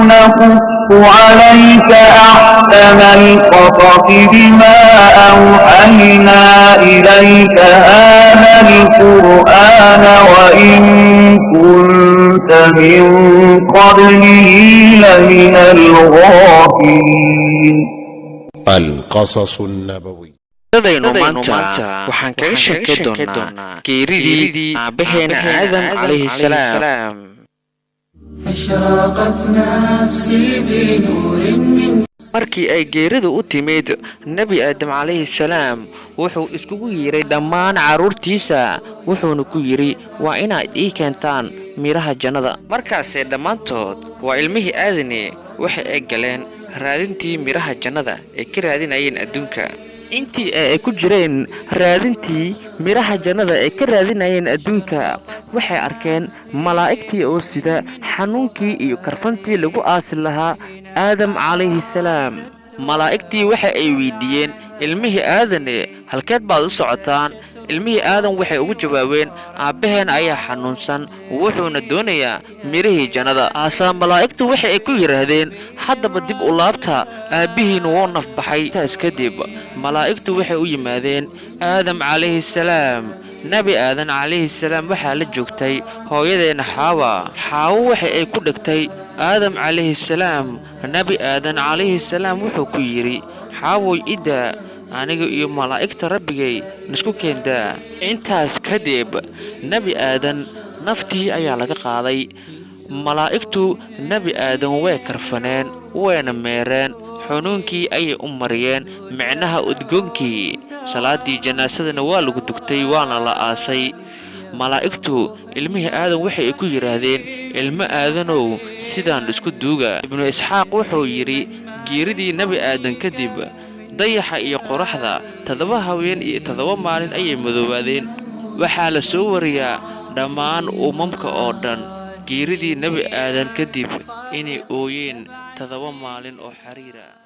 نقص عليك أحسن القصص بما أوحينا إليك هذا القرآن وإن كنت من قبله لمن الغافلين. القصص النبوي. Qadaynu maanta waxaan kaga sheekay doonaa geeridii aabbaheena Aadam calayhi salaam. أشرقت نفسي بنور من Markii ay geeridu u timid Nebi Aadam calayhi salaam, wuxuu iskugu yeeray dhammaan carruurtiisa, wuxuuna ku yidhi: "Waa inaad ii keentaan midhaha jannada." Markaasee dhammaantood waa ilmihii Aadane waxa ay galeen raadintii midhaha jannada ay ka raadinayeen adduunka. Intii ay ku jireen raadintii midhaha jannada ay ka raadinayeen adduunka, waxay arkeen malaa'igtii oo sida xanuunkii iyo karfantii lagu aasi lahaa Aadam calayhi salaam. Malaa'igtii waxa ay weydiiyeen ilmihii Aadane: "Halkeed baad u socotaan?" Ilmihii Aadan waxay ugu jawaabeen: "Aabbaheen ayaa xanuunsan, wuxuuna doonayaa midhihii jannada." Aasaa malaa'igtu waxa ay ku yidhaahdeen: "Haddaba dib u laabta, aabbihiinu wuu nafbaxay." Intaas kadib malaa'igtu waxay u yimaadeen Aadam calayhi salaam. Nebi Aadan calayhi salaam waxaa la joogtay hooyadeenna Xaawa. Xaawo waxa ay ku dhegtay Aadam calayhi salaam. Nebi Aadan calayhi salaam wuxuu ku yidhi: "Xaawoy, iddaa, aniga iyo malaa'igta Rabbigay nisku keendaa." Intaas kadib Nebi Aadan naftii ayaa laga qaaday. Malaa'igtu Nebi Aadan way karfaneen, wayna meereen, xunuunkii ayay u mariyeen, micnaha udgoonkii. Salaadii janaasadana waa lagu dugtay, waana la aasay. Malaa'igtu ilmihii Aadan waxay ku yidhaahdeen: "Ilmo Aadanow, sidaan isku duuga." Ibnu Isxaaq wuxuu yidhi: geeridii Nebi Aadan kadib, dayaxa iyo qoraxda 7 haween iyo 7 maalin ayay madoobaadeen. Waxaa la soo wariyaa dhammaan ummamka oo dhan geeridii Nebi Aadan kadib inay ooyeen 7 maalin oo xiriira.